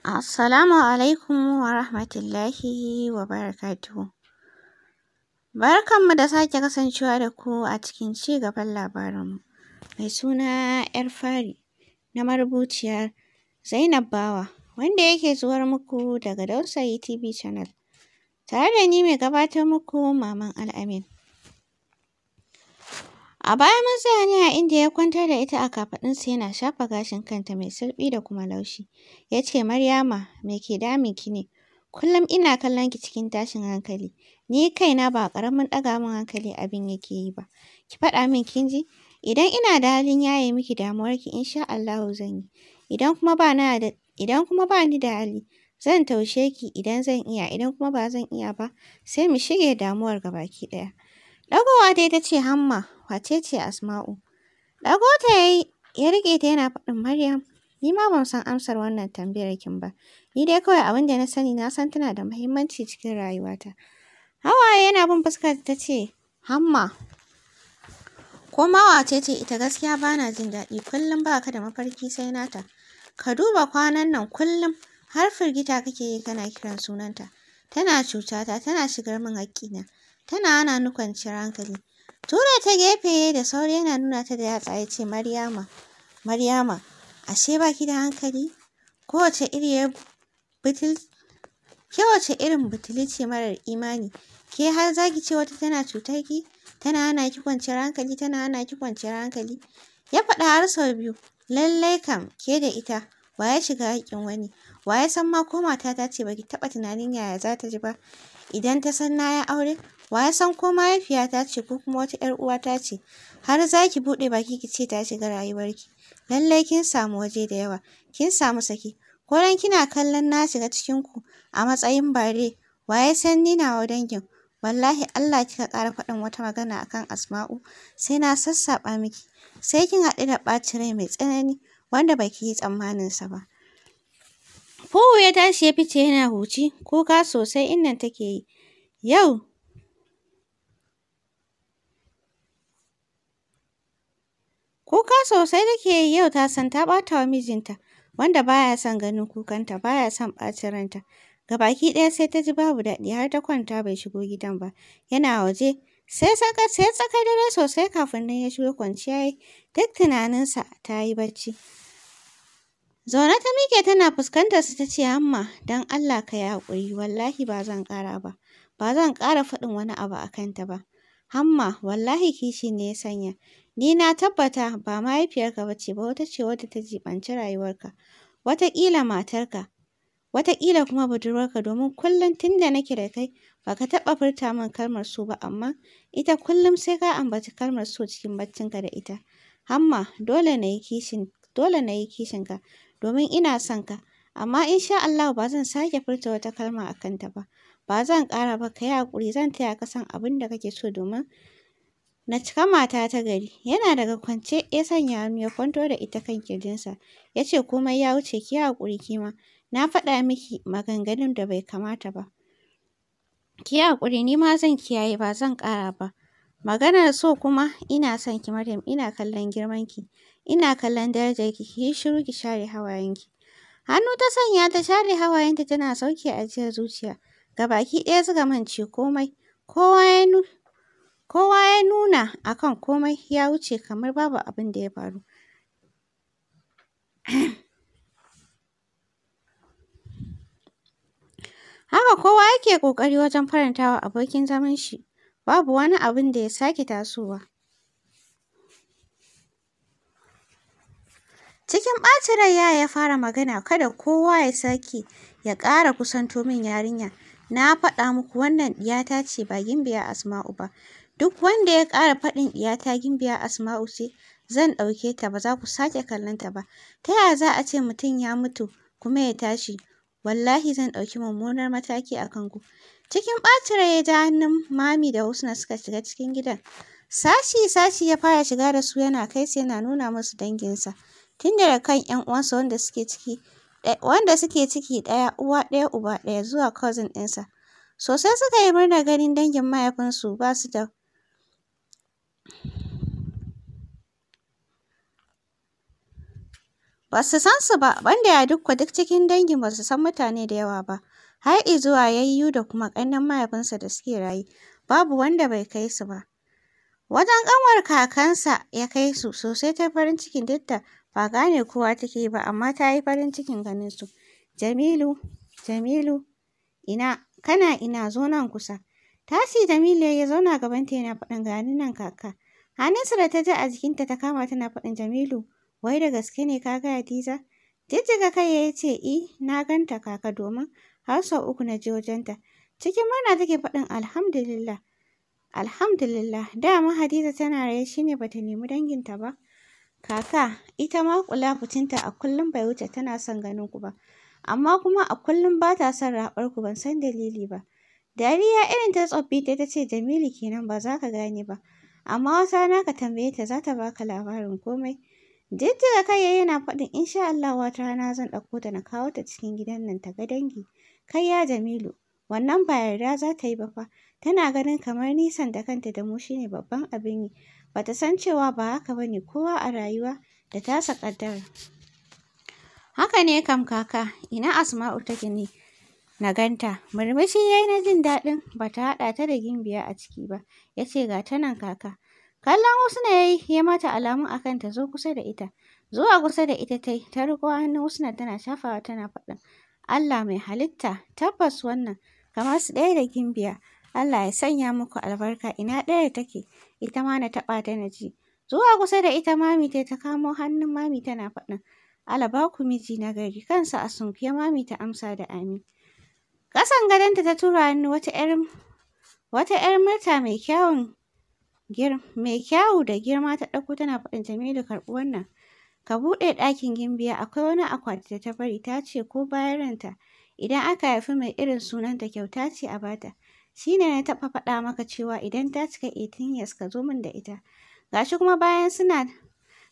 Assalamu alaikum wa rahmatullahi wa barakatuhu. Barkanmu da sake kasancewa da ku a cikin cigaban labarinmu mai suna ‘yar fari na marubuciya Zainab Bawa, wanda yake zuwar muku daga Dausayi TV Channel. Tare da ni mai gabatar muku, Maman Al'amin. A baya mun tsaya ne a inda ya kwantar da ita a kafaɗunsa, yana shafa gashin kanta mai sulɓi da kuma laushi. Ya ce, Maryama, me ke damun ki ne? Kullum ina kallon ki cikin tashin hankali. Ni kaina ba ƙaramin ɗaga min hankali abin yake yi ba. Ki faɗa min, kin ji? Idan ina da halin yaye miki damuwarki, insha Allahu zan yi. Idan kuma ba ni da hali, zan taushe ki idan zan iya, idan kuma ba zan iya ba, sai mu shige damuwar gabaki ɗaya. Ɗagowa dai ta ce, Hamma, wace ce Asma'u? Ɗago ta ya yi, ya riƙe ta yana faɗin, Maryam, ni ma ban san amsar wannan tambayar kin ba. Ni dai kawai abin da na sani, na san tana da muhimmanci cikin rayuwata. Hawaye yana bin fuskarta ta ce, Hamma, ko ma wace ce ita, gaskiya ba na jin daɗi, kullum ba ka da mafarki sai nata. Ka duba kwanan nan kullum har firgita kake yi kana kiran sunanta. Tana cutata, tana shigar min haƙƙina, tana hana ni kwanciyar hankali. Tura ta gefe da sauri yana nuna ta da yatsa ya ce, Maryama, Maryama, ashe ba ki da hankali? Ko wace iriyar butul ke wace irin butulu ce marar imani? Ke har za ki ce wata tana cutar ki? Tana hana ki kwanciyar hankali, tana hana ki kwanciyar hankali. Ya faɗa har sau biyu. Lallai kam, ke da ita, wa ya shiga haƙƙin wani? Wa ya san ma ko matata ce, ba ki taɓa tunanin yaya za ta ji ba idan ta san na yi aure? Wa ya san ko mahaifiyata ce ko kuma wata ‘yar uwata ce? Har za ki buɗe baki ki ce ta shiga rayuwarki. Lallai kin samu waje da yawa, kin samu sake. Ko dan kina kallon na shiga cikinku a matsayin bare, wa ya san ni nawa dangin? Wallahi Allah kika ƙara faɗin wata magana akan Asma'u, sai na sassaɓa miki. Sai kin haɗu da ɓacin rai mai tsanani wanda baki yi tsammaninsa ba. Fuhu ya tashi ya fice yana huci, kuka sosai innan take yi. Yau Kuka sosai take yi, yau ta san ta ɓata wa mijinta, wanda baya son ganin kukanta, baya son ɓacin ranta. Gabaki ɗaya sai ta ji babu daɗi, har ta kwanta bai shigo gidan ba. Yana waje sai tsakar dare sosai kafin nan ya shigo, kwanciya ya yi, duk tunaninsa ta yi bacci. Zaune ta miƙe tana fuskantar sa ta ce, Hamma, don Allah ka yi haƙuri, wallahi ba zan ƙara ba. Ba zan ƙara faɗin wani abu a kanta ba. Hamma, wallahi kishi ne ya sanya. Ni na tabbata ba mahaifiyarka ba ce ba, wata ce wadda ta jiɓanci rayuwarka. Wataƙila matarka, wataƙila kuma budurwarka, domin kullum tun da nake da kai ba ka taɓa furta min kalmar so ba, amma ita kullum sai ka ambaci kalmar so cikin baccinka da ita. Hamma, dole na yi kishinka domin ina son ka. Amma insha Allahu ba zan sake furta wata kalma a kanta ba. Ba zan ƙara ba, ka yi haƙuri, zan taya ka son abin da kake so domin na cika mata ta gari. Yana daga kwance ya sanya hannu ya kwanto da ita kan ƙirjinsa. Ya ce, komai ya wuce, ki yi haƙuri ke ma. Na faɗa miki maganganun da bai kamata ba. Ki yi haƙuri, ni ma zan kiyaye, ba zan ƙara ba. Maganar so kuma, ina son ki Maryam, ina kallon girmanki, ina kallon darajarki, ki yi shiru ki share hawayenki. Hannu ta sanya ta share hawayenta tana sauke ajiyar zuciya. Gabaki ɗaya suka mance komai. Kowa ya nuna akan komai ya wuce kamar babu abin da ya faru. Haka kowa yake ƙoƙari wajen farantawa abokin zaman shi. Babu wani abin da ya sake tasowa. Cikin ɓacin rai yaya ya fara magana, kada kowa ya sake ya ƙara kusanto min yarinya. Na faɗa muku wannan ɗiyata ce, ba Gimbiya Asma'u ba. Duk wanda ya ƙara faɗin ɗiyata Gimbiya Asma'u ce, zan ɗauke ta, ba za ku sake kallon ta ba. Ta yaya za a ce mutum ya mutu kuma ya tashi? Wallahi zan ɗauki mummunar mataki a kanku. Cikin ɓacin rai ya ja hannun Mami da Husna suka shiga cikin gidan. Sashi-sashi ya fara shiga da su, yana kai su yana nuna musu danginsa. Tun daga kan ‘yan uwansa wanda suke ciki ɗaya, uwa ɗaya, uba ɗaya, zuwa cousin ɗinsa. Sosai suka yi murnar ganin dangin mahaifinsu ba su da Ba su san su ba, banda ya Dikko duk cikin dangin ba su san mutane da yawa ba. Har izuwa yayyu da kuma ƙannen mahaifinsa da suke raye, babu wanda bai kai su ba. Wajen ƙanwar kakansa ya kai su, sosai ta farin cikin duk da ba gane kowa take yi ba amma ta yi farin cikin ganin su. Jamilu, Jamilu, ina, kana ina zo nan kusa. Tashi Jamilu ya zauna gabanta yana faɗin ga ni nan kaka. Hannunsa da ta ji a jikinta ta kama tana faɗin Jamilu, wai da gaske ne ka ga Hadiza? Jijjiga kai ya ce i, na ganta kaka domin har sau uku na je wajenta. Cikin murna take faɗin alhamdulillah. Alhamdulillah, dama Hadiza tana raye shi ne ba ta nemi danginta ba. Kaka, ita ma kula-fucinta a kullum bai wuce tana son ganin ku ba. Amma kuma a kullum ba ta son raɓar ku ban san dalili ba. Dariya irin ta tsoffi ta ce Jamilu kenan ba za ka gane ba. Amma wata rana ka tambaye ta za ta baka labarin komai. Jijjiga kai yayi yana faɗin insha Allah wata rana zan ɗauko ta na kawo ta cikin gidan nan ta ga dangi. Kai ya Jamilu, wannan ba yarda za ta yi ba fa. Tana ganin kamar nisan da kanta da mu shi ne babban abin yi. Ba ta san cewa ba haka ba ne kowa a rayuwa da tasa ƙaddarar. Haka ne kam kaka, ina Asma'u take ne na ganta. Murmushi ya yi na jin daɗin ba ta haɗa ta da Gimbiya a ciki ba. Ya ce ga ta nan kaka. Kallon Husna ya yi, ya mata alamun a kan ta zo kusa da ita. Zuwa kusa da ita ta yi, ta riƙo hannun Husna tana shafawa tana faɗin, Allah mai halitta, tabbas wannan kamar su ɗaya da Gimbiya. Allah ya sanya muku albarka, ina ɗayar take? Ita ma na taɓa ta na ji. Zuwa kusa da ita Mami ta ta kamo hannun Mami tana faɗin, Allah ba ku miji na gari. Kansa a sunkuye Mami ta amsa da amin. Ƙasan gadonta ta tura hannu wata ‘yar murta mai kyawun mai kyawu da girma ta ɗauko tana faɗin Jamilu karɓi wannan. Ka buɗe ɗakin Gimbiya akwai wani akwati da ta bari ta ce ko bayan ranta idan aka haifi mai irin sunanta kyauta ce a bata. Shi ne na taɓa faɗa maka cewa idan ta cika 18 years ka zo min da ita. Ga shi kuma bayan suna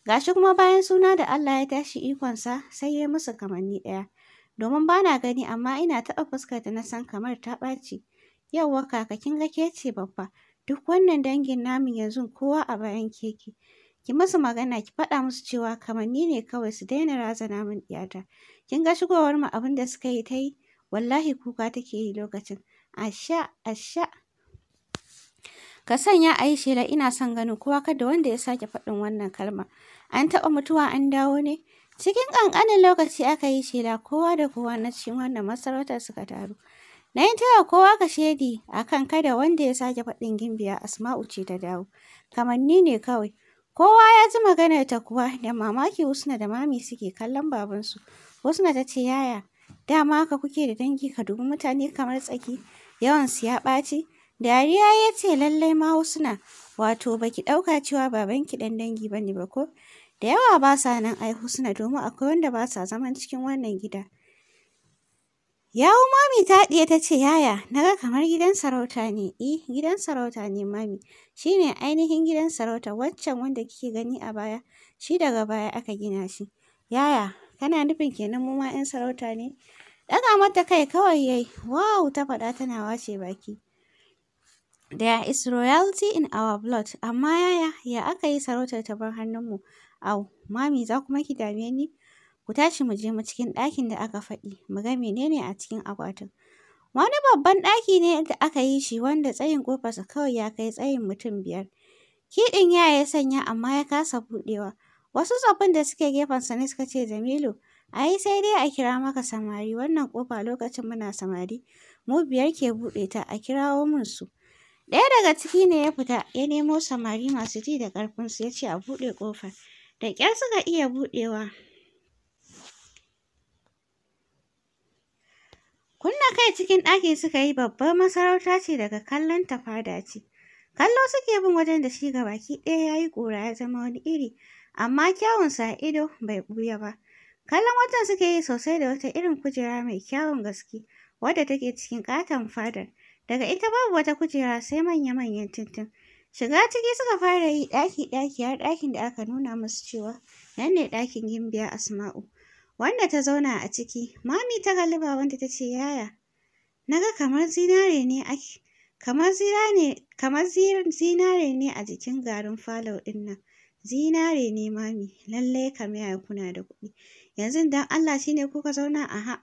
ga shi kuma bayan suna da Allah ya tashi ikonsa sai ya musu kamanni ɗaya. Domin ba na gani amma ina taɓa fuskarta na san kamar ta ɓaci. Yauwa kaka kin ga ke ce babba. Duk wannan dangin namu yanzu kowa a bayan ki yake. Ki musu magana ki faɗa musu cewa kamanni ne kawai su daina razana min ɗiyata. Kin ga shigowar mu abin da suka yi ta yi? Wallahi kuka take yi lokacin. Asha, asha. Ka sanya a yi shela ina son ganin kowa kada wanda ya sake faɗin wannan kalma. An taɓa mutuwa an dawo ne? Cikin ƙanƙanin lokaci aka yi shela kowa da kowa na cikin wannan masarautar suka taru. Na yi taya kowa kashedi a kan kada wanda ya sake faɗin Gimbiya Asma'u ce ta dawo. Kamanni ne kawai. Kowa ya ji maganar ta kuwa da mamaki Husna da Mami suke kallon babansu. Husna ta ce yaya, dama haka kuke da dangi ka dubi mutane kamar tsaki, yawansu ya ɓaci. Dariya ya ce lallai ma Husna, wato ba ki ɗauka cewa babanki ɗan dangi ba ne ba ko? Da yawa ba sa nan ai Husna domin akwai wanda ba sa zaman cikin wannan gida. Yawu Mami ta haɗiye ta ce yaya, na ga kamar gidan sarauta ne. I, gidan sarauta ne Mami. Shi ne ainihin gidan sarauta wancan wanda kike gani a baya, shi daga baya aka gina shi. Yaya, kana nufin kenan mu ma 'yan sarauta ne? Ɗaga mata kai kawai yayi. Wow, ta faɗa tana washe baki. There is royalty in our blood. Amma yaya, ya aka yi sarautar ta bar hannunmu? Au, Mami za kuma ki dame ni? Ku tashi mu je mu cikin ɗakin da aka faɗi, mu ga menene a cikin akwatin. Wani babban ɗaki ne da aka yi shi wanda tsayin ƙofarsa kawai ya kai tsayin mutum biyar. Kiɗin yaya ya sanya amma ya kasa buɗewa. Wasu tsoffin da suke gefensa ne suka ce Jamilu, ai sai dai a kira maka samari wannan ƙofa lokacin muna samari. Mu biyar ke buɗe ta a kirawo min su. Ɗaya daga ciki ne ya fita ya nemo samari masu ji da ƙarfinsu ya ce a buɗe ƙofar. Da ƙyar suka iya buɗewa. Kunna kai cikin ɗaki suka yi babbar masarauta ce daga kallon ta fada ce. Kallo suke bin wajen da shi gabaki ɗaya ya yi ƙura ya zama wani iri, amma kyawunsa a ido bai ɓuya ba. Kallon wajen suke yi sosai da wata irin kujera mai kyawun gaske wadda take cikin ƙaton fadar. Daga ita babu wata kujera sai manya-manyan tintin. Shiga ciki suka fara yi ɗaki-ɗaki har ɗakin da aka nuna musu cewa nan ne ɗakin Gimbiya Asma'u. Wanda ta zauna a ciki. Mami ta kalli babanta ta ce yaya, na ga kamar zinare ne ake kamar kamar zinare ne a jikin garin falo ɗin nan. Zinare ne mami, lallai kam yaya kuna da kuɗi. Yanzu don Allah shi ne kuka zauna a ha.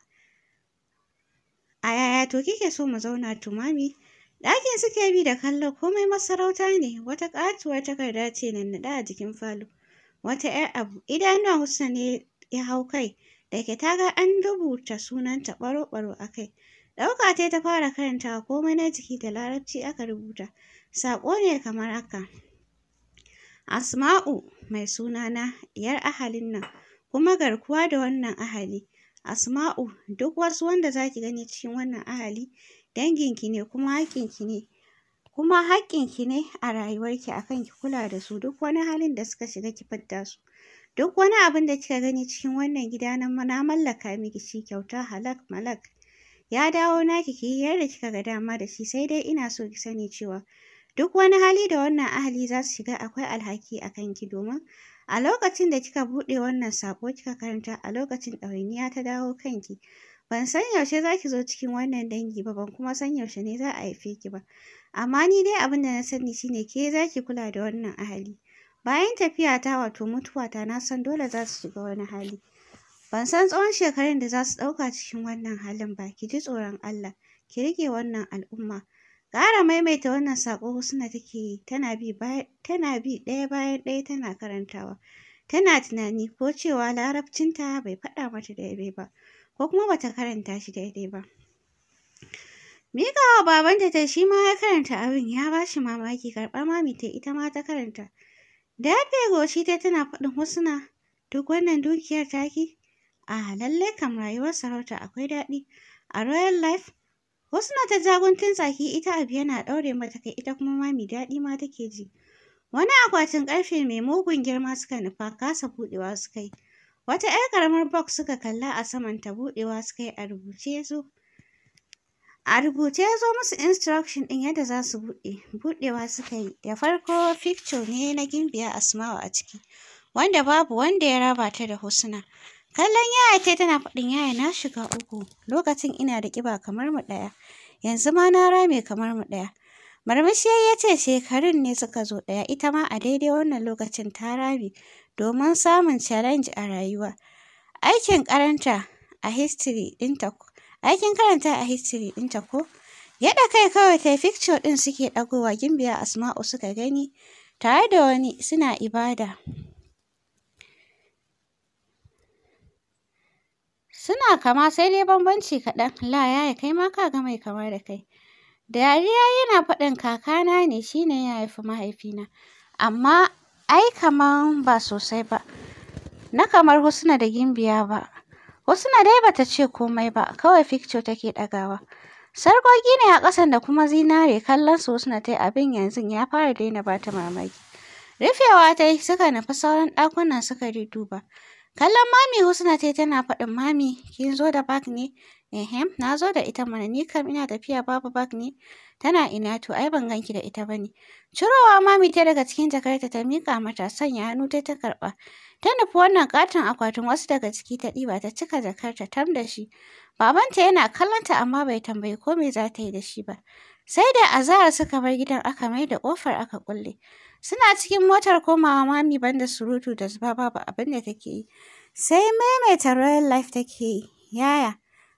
A yaya to kike so mu zauna to mami? Ɗakin suke bi da kallo, komai masarauta ne, wata ƙatuwar takarda ce nannaɗe a jikin falo. Wata 'yar abu, idanuwan Husna ne ya hau kai, da ke ta ga an rubuta sunanta ɓaro-ɓaro a kai. Ɗauka ta ta fara karantawa, komai na jiki da Larabci aka rubuta. Saƙo ne kamar haka. Asma'u mai sunana, diyar ahalin nan, kuma garkuwa da wannan ahali. Asma'u, duk wasu wanda za ki gani cikin wannan ahali, danginki ne kuma haƙƙinki ne. Kuma haƙƙinki ne a rayuwarki akan ki kula da su, duk wani halin da suka shiga ki fidda su. Duk wani abin da kika gani cikin wannan gida na mallaka miki shi kyauta halak malak. Ya dawo naki, ki yi yadda kika ga dama da shi, sai dai ina so ki sani cewa duk wani hali da wannan ahali za su shiga akwai alhaki a kanki, domin a lokacin da kika buɗe wannan saƙo kika karanta, a lokacin ɗawainiya ta dawo kanki. Ban san yaushe za ki zo cikin wannan dangi ba, ban kuma san yaushe ne za a haife ki ba. Amma ni dai abin da na sani shine ke za ki kula da wannan ahali. Bayan tafiyata, wato mutuwata, na san dole za su shiga wani hali. Ban san tsawon shekarun da za su ɗauka cikin wannan halin ba. Ki ji tsoron Allah, ki riƙe wannan al'umma. Ƙara maimaita wannan saƙo Husna take yi, tana bi ɗaya bayan ɗaya tana karantawa. Tana tunani ko cewa Larabcinta bai faɗa mata daidai ba, ko kuma bata karanta shi daidai ba. Miƙawa babanta ta, shi ma ya karanta, abin ya ba shi mamaki. Karɓa mami ta, ita ma ta karanta. Dafe goshi ta tana faɗin, "Husna, duk wannan dukiyar taki? A lallai kam rayuwar sarauta akwai daɗi. A royal life." Husna ta ja guntun tsaki, ita abu yana ɗaure mata kai, ita kuma mami daɗi ma take ji. Wani akwatin ƙarfe mai mugun girma suka nufa, kasa buɗewa suka yi. Wata 'yar ƙaramar box suka kalla a samanta, buɗewa suka yi, a rubuce ya zo. A rubuce ya zo musu instruction ɗin yadda za su buɗe. Buɗewa suka yi. Da farko picture ne na Gimbiya Asma'u a ciki, wanda babu wanda ya raba ta da Husna. Kallon yaya tai tana faɗin, "Yaya, na shiga uku. Lokacin ina da ƙiba kamar mu ɗaya. Yanzu ma na rame kamar mu ɗaya." Murmushi ya ce, shekarun ne suka zo ɗaya. Ita ma a daidai wannan lokacin ta rame domin samun challenge a rayuwa. Aikin karanta a history ɗinta Aikin karanta a history ɗinta ko? Gyaɗa kai kawai ta. Picture ɗin suke ɗagowa, Gimbiya Asma'u suka gani tare da wani suna ibada. Suna kama, sai dai bambanci kaɗan. La yaya, kai ma ka ga mai kama da kai. Dariya yana faɗin, "Kakana ne, shi ne ya haifi mahaifina. Amma ai kaman ba sosai ba. Na kamar Husna da Gimbiya ba." Husna dai bata ce komai ba, kawai picture take ɗagawa. Sarƙoƙi ne a ƙasan da kuma zinare, kallon su Husna ta yi, abin yanzu ya fara daina bata mamaki. Rufewa ta yi, suka nufi sauran ɗakunan suka dudduba. Kallon mami Husna ta yi tana faɗin, "Mami, kin zo da bag ne?" "Ehem, na zo da ita mana, ni kam ina tafiya babu bag ne? Tana ina to? Ai ban ganki da ita ba ne." Cirowa mami ta daga cikin jakarta ta miƙa mata, sanya hannu ta ta karɓa. Ta nufi wannan ƙaton akwatin, wasu daga ciki ta ɗiba ta cika jakarta tam da shi. Babanta yana kallonta amma bai tambayi ko me za ta yi da shi ba. Sai da azahar suka bar gidan, aka mai da ƙofar aka kulle. Suna cikin motar komawa, mami banda surutu da zuba babu abin da take yi. Sai maimaita royal life take yi. "Yaya,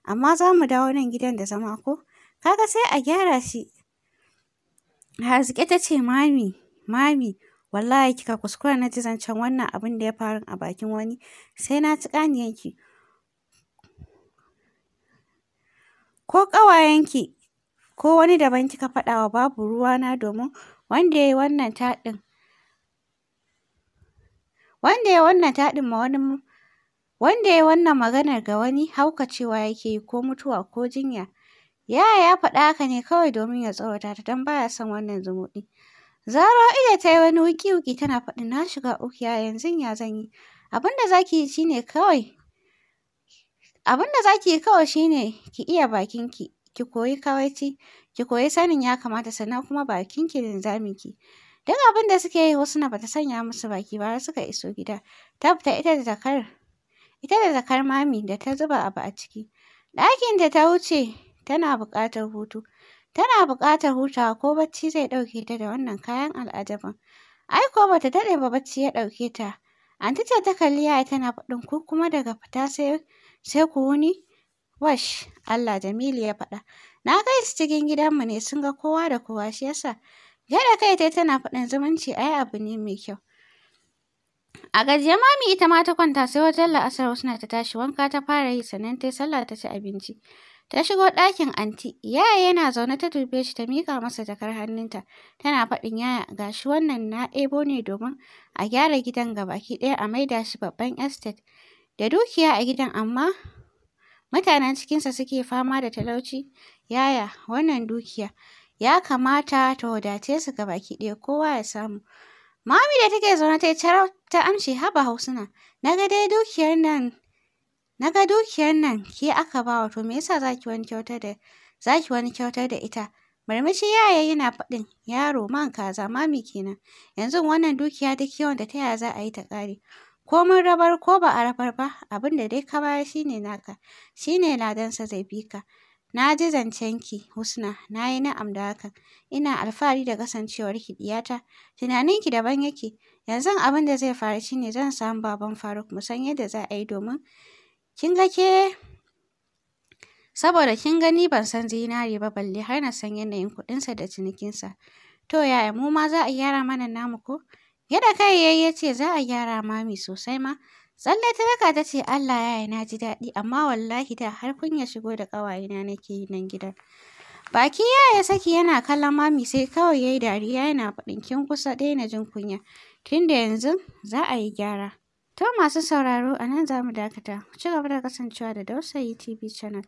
amma za mu dawo nan gidan da zama ko? Kaga sai a gyara shi." Harziƙe ta ce, "Mami, mami, wallahi kika kuskura na ji zancen wannan abin da ya faru a bakin wani, sai na ci ƙaniyanki. Ko ƙawayenki ko wani daban kika faɗawa, babu ruwana, domin wanda ya yi wannan maganar ga wani, haukacewa yake yi, ko mutuwa ko jinya." Yaya ya faɗi haka ne kawai domin ya tsorata ta, don ba ya son wannan zumuɗi. Zaro ido ta yi wani wuƙi-wuƙi tana faɗin, "Na shiga uku yaya, yanzu ya zan yi?" Abin da za ki yi kawai shi ne ki iya bakinki, ki koyi kawaici, ki koyi sanin ya kamata, sannan kuma bakinki linzaminki. Duk abin da suke yi Husna ba ta sanya musu baki ba har suka iso gida. Ta fita ita da jakar mami da ta zuba abu a ciki. Ɗakinta ta wuce, tana buƙatar hutu. Tana buƙatar hutawa, ko bacci zai ɗauke ta da wannan kayan al'ajabin. Ai kuwa ba ta daɗe ba bacci ya ɗauke ta. Anty ce ta kalli Yaya tana faɗin ku kuma daga fita sai ku wuni. Wash Allah Jamilu ya faɗa. Na kai su cikin gidanmu ne sun ga kowa da kowa shi yasa. Gyaɗa kai tai tana faɗin zumunci ai abu ne mai kyau. A gajiye Mami ita ma ta kwanta sai wajen la'asar Husna ta tashi wanka ta fara yi sannan ta yi sallah ta ci abinci. Ta shigo ɗakin anty. Yaya yana zaune ta dube shi ta miƙa masa jakar hannunta. Tana faɗin yaya ga shi wannan na ɗebo ne domin a gyara gidan gabaki ɗaya a maida shi babban estate. Da dukiya a gidan amma mutanen cikinsa suke fama da talauci. Yaya wannan dukiya ya kamata ta wadace su gabaki ɗaya kowa ya samu. Mami da take zaune ta yi caraf ta amshe haba Husna na ga dai dukiyar nan na ga dukiyar nan ke aka ba wa to me yasa za ki wani kyautar da za ki wani kyautar da ita? Murmushi yaya yana faɗin yaro man kaza mami kenan. Yanzu wannan dukiya duk yawanta ta yaya za a yi ta ƙare? Ko mun rabar ko ba a rabar ba abin da dai ka bayar shi ne naka, shi ne ladansa zai bi ka. Na ji zancenki Husna, na yi na'am da hakan. Ina alfahari da kasancewarki ɗiyata. Tunaninki daban yake. Yanzu abin da zai faru shi ne zan samu baban Faruk mu san yadda za a yi domin kin ga ke saboda kin ga ni ban san zinare ba balle har na san yanayin kuɗinsa da cinikinsa. To yaya mu ma za a gyara mana namu ko? Gyaɗa kai ya yi ya ce za a gyara mami sosai ma. Tsalle ta daka ta ce Allah yaya na ji daɗi amma wallahi da har kunyar shigo da ƙawayena nake yi nan gidan. Baki yaya ya saki yana kallon mami sai kawai ya yi dariya yana faɗin kin kusa daina jin kunya tunda yanzu za a yi gyara. To masu sauraro a nan za mu dakata. Ku ci gaba da kasancewa da Dausayi TV Channel.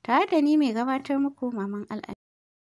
Tare da ni mai gabatar muku Maman Al'amin.